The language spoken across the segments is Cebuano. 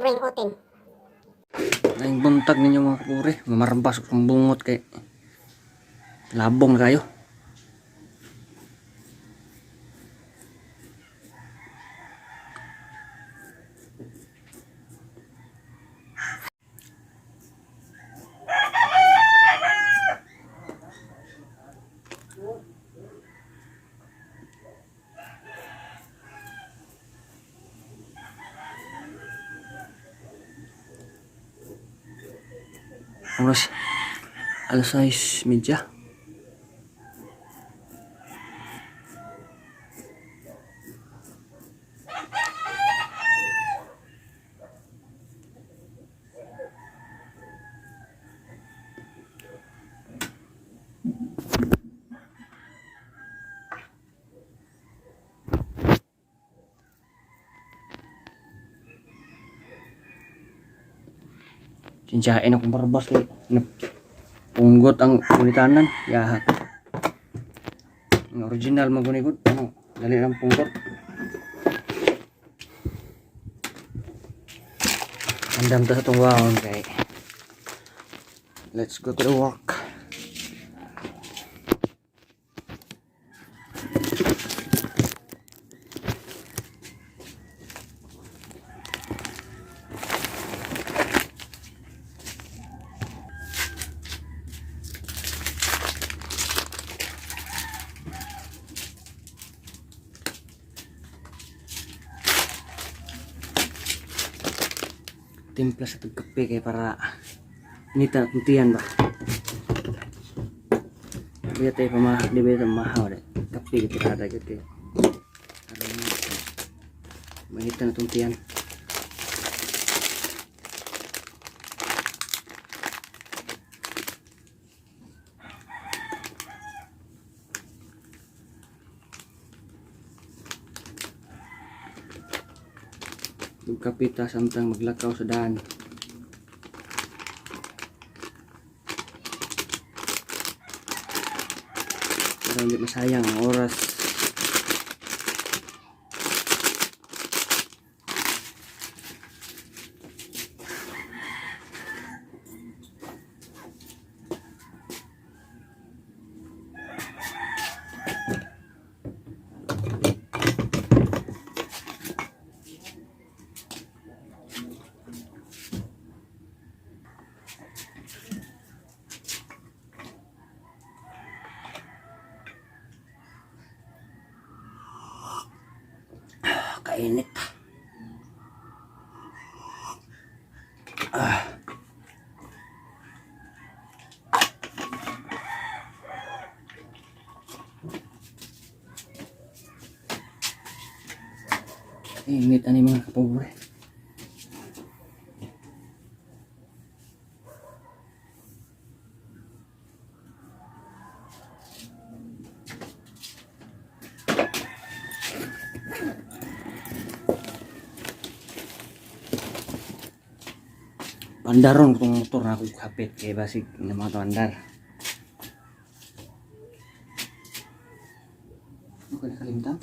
Pobreng Otin. Naing buntag ninyo, mga kapobre. Mamarbas kong bungot kay labong na kayo. Oras alas 6:30. Sinsyain akong barbas kay punggot ang kunitanan. Yahat. Ang original magunigod. Ano? Dali lang punggot. Andam ta sa itong waon kay. Let's go to the work. Timpla sa tagkape kay para inita na tuntian ba. Di tayo pa di ba ito mahaw de. Kape kita kada gyud kay. Aron mainita na tuntian. Magkape ta samtang maglakaw sa daan. Para hindi masayang ang oras. Ah, kainit. Ah. Init ani, mga kapobre. Pandaron ko tong motor na ako kapit kay basig na mga andar. Ano ka nakalimtan?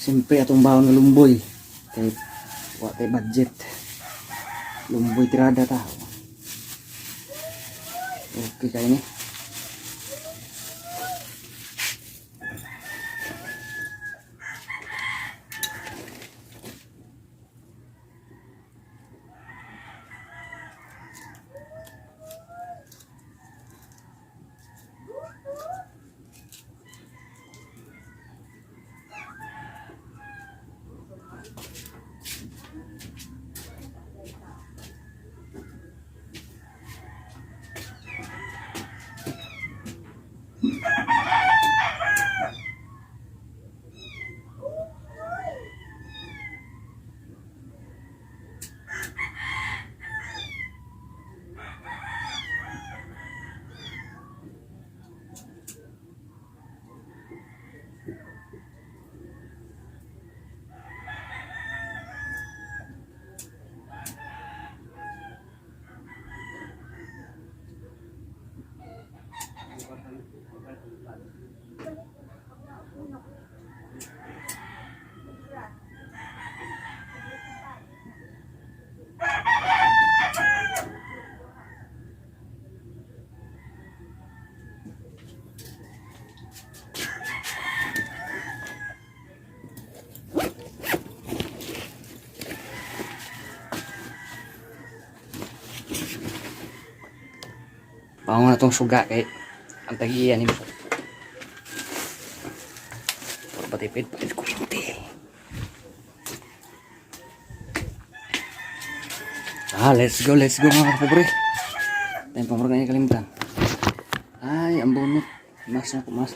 Siyempre atong baon nga lumboy. Kay wa tay budget. Lumboy tirada ta. Okay kayo ni. Pango na tong suga kay ang tagiyan nimo. Puro patipid pa kuryente. Ah, let's go mga kapobre. Tayo pamurag na kalimtan. Ay, ang bunot. Mas na ko, mas.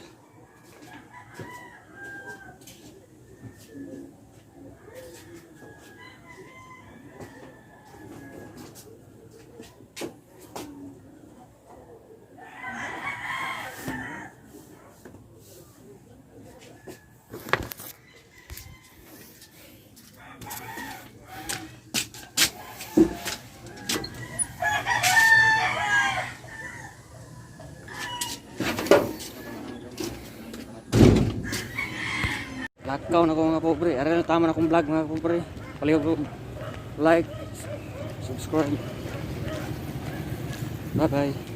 Lakaw na ko mga pobre. Aray na tama na akong vlog mga pobre. Palihog ko like, subscribe. Bye bye.